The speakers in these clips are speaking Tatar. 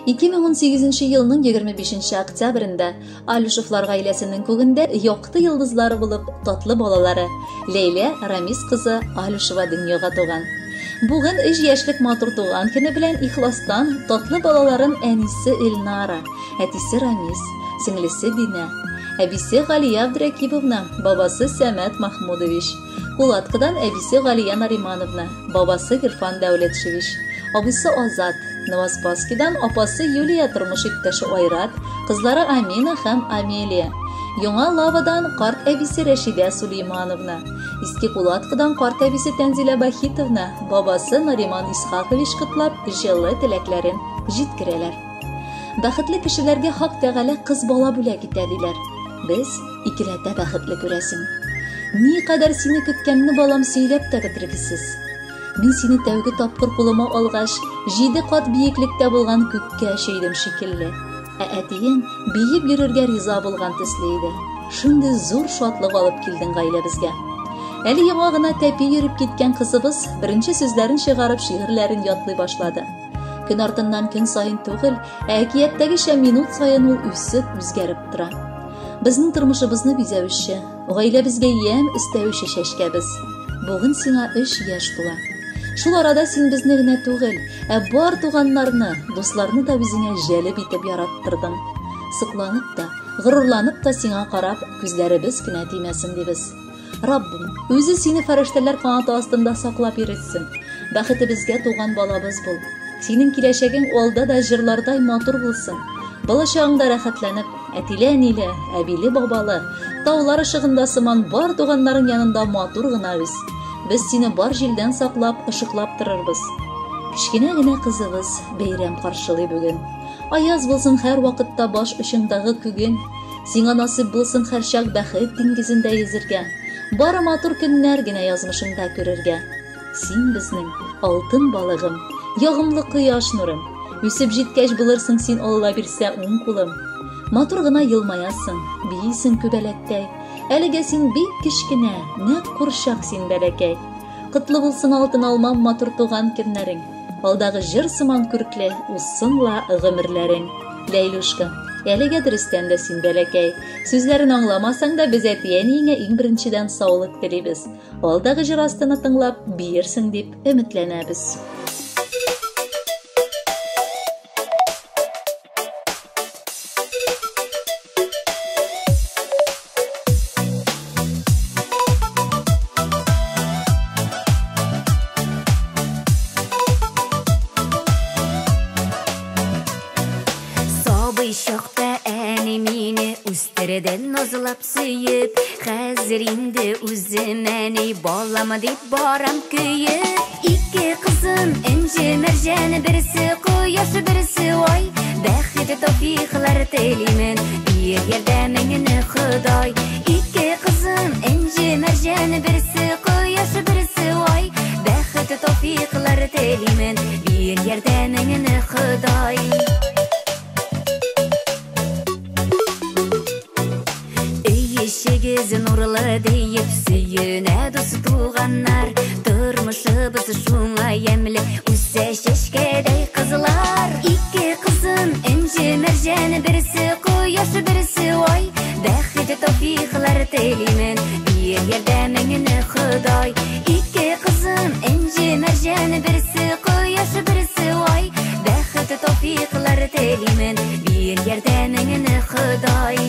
2018 елның 25 октябрендә Алюшевлар гаиләсенең күгендә якты йолдызлары булып татлы балалары Ләйлә Рамис кызы Алюшева дөньяга туган. Бүген 3 яшьлек матур туган көне белән ихластан татлы балаларын әнисе Эльнара, әтисе Рамис, сеңлесе Динә, әбисе Галия Абдракиповна, бабасы Сәмәт Махмудович, Кулаткыдан әбисе Галия Наримановна, бабасы Гирфан Дәүләтшевич, абыйсы Азат, Новоспасскидан апасы Юлия тормыш иптәше Айрат, кызлары Амина һәм Амелия. Яңа Лавадан карт әбисе Рәшидә Сулеймановна, Иске Кулаткыдан карт әбисе Тәнзилә Бахитовна, бабасы Нариман Исхакович котлап, җылы теләкләрен җиткерәләр. Бәхетле кешеләргә Хак Тәгалә кыз бала бүләк итә диләр. Без икеләтә бәхетле күрәсең. Ни кадәр сине көткәнне балам сөйләп тә бетергесез. Мин сине тәүге тапкыр кулыма алгач, җиде кат биеклектә булган күккә чөйдем шикелле. Ә әтиең биеп йөрергә риза булган төсле иде. Шундый зур шатлык алып килдең гаиләбезгә. Әле яңа гына тәпи йөреп киткән кызыбыз беренче сүзләрен чыгарып шигырьләрен ятлый башлады. Көн артыннан көн саен түгел, ә әкияттәгечә минут саен ул үсеп, үзгәреп тора. Безнең тормышыбызны бизәүче, гаиләбезгә ямь өстәүче чәчкәбез. Бүген сиңа 3 яшь тула. Шул арада син безне генә түгел, ә бар туганнарны, дусларны да үзеңә җәлеп итеп яраттырдың. Сокланып та, горурланып та сиңа карап, күзләребез генә тимәсен дибез. Раббым, үзе сине фәрештәләр канаты астында саклап йөртсен. Бәхетебезгә туган балабыз бул. Синең киләчәгең алда да җырлардай матур булсын. Балачагыңда рәхәтләнеп, әтиле-әниле, әбиле-бабалы, таулар ышыгында сыман бар туганнарың янында матур гына үс. Без сине бар җилдән саклап, ышыклап торырбыз. Кечкенә генә кызыбыз бәйрәм каршылый бүген. Аяз булсын һәр вакытта баш очыңдагы күген. Сиңа насыйп булсын һәрчак бәхет диңгезендә йөзергә. Бары матур көннәр генә язмышыңда күрергә. Син безнең алтын балыгым, ягымлы кояш нурым. Үсеп җиткәч булырсың син Алла бирсә уң кулым. Матур гына елмаясың, биисең күбәләктәй. Әлегә син бик кечкенә, нәкъ курчак син бәләкәй. Котлы булсын алтын алмам матур туган көннәрең. Алдагы җыр сыман күркле узсын ла гомерләрең. Ләйлүшка, әлегә дөрестән дә син бәләкәй. Сүзләрен аңламасаң да без әти-әниеңә иң беренчедән саулык телибез. Алдагы җыр астына тыңлап биерсең дип өметләнәбез. Сабый чакта әни мине үстерде назлап сөеп, хәзер инде үзем әни балам дип барам көеп. Ике кызым энҗе мәрҗән, берсе кояш, берсе ай. Бәхет тәүфыйклар телимен, бир ярдәмеңне Ходай. Ике кызым энҗе мәрҗән, берсе кояш, берсе ай. Бәхет тәүфыйклар телимен, бир ярдәмеңне Ходай. Ишегез нурлы диеп сөенә дус туганнар. Тормышыбыз шуңа ямьле, үсә чәчкәдәй кызлар. Ике кызым энҗе мәрҗән, берсе кояш, берсе ай. Бәхет тәүфыйклар телимен, бир ярдәмеңне Ходай. Ике кызым энҗе мәрҗән, берсе кояш, берсе ай. Бәхет тәүфыйклар телимен, бир ярдәмеңне Ходай.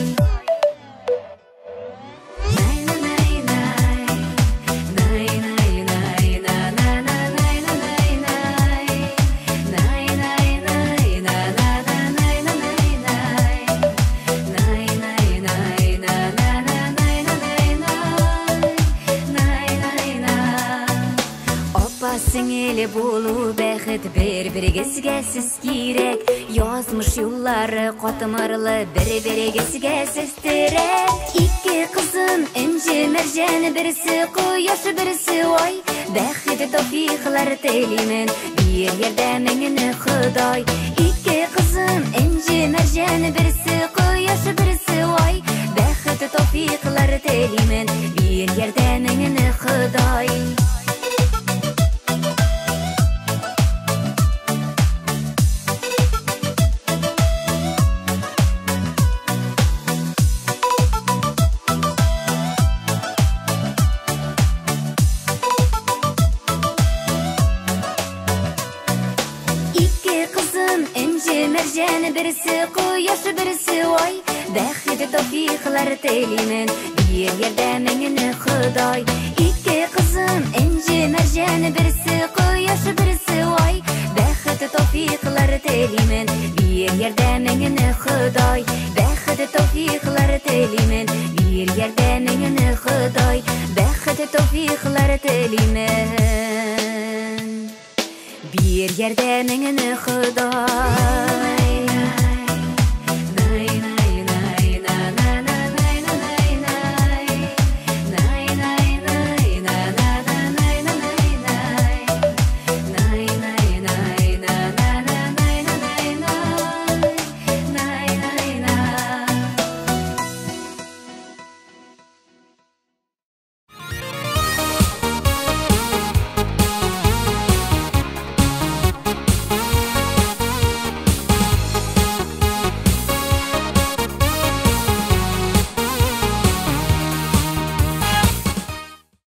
Сеңеле булу бәхет, бер-берегезгә сез кирәк. Язмыш юллары катмарлы, бер-берегезгә сез терәк. Ике кызым энҗе мәрҗән, берсе кояш, берсе ай. Бәхет тәүфыйклар телимен, бир ярдәмеңне Ходай. Ике кызым энҗе мәрҗән, берсе кояш, берсе ай. Бәхет тәүфыйклар телимен, бир ярдәмеңне Ходай. кызым энҗе мәрҗән, берсе кояш, берсе ай. Бәхет тәүфыйклар телимен, бир ярдәмеңне, Ходай. Ике кызым энҗе мәрҗән, берсе кояш, берсе ай. Бәхет тәүфыйклар телимен, бир ярдәмеңне, Ходай. Бәхет тәүфыйклар телимен, бир ярдәмеңне, Ходай. Бәхет тәүфыйклар телимен, бир ярдәмеңне, Ходай.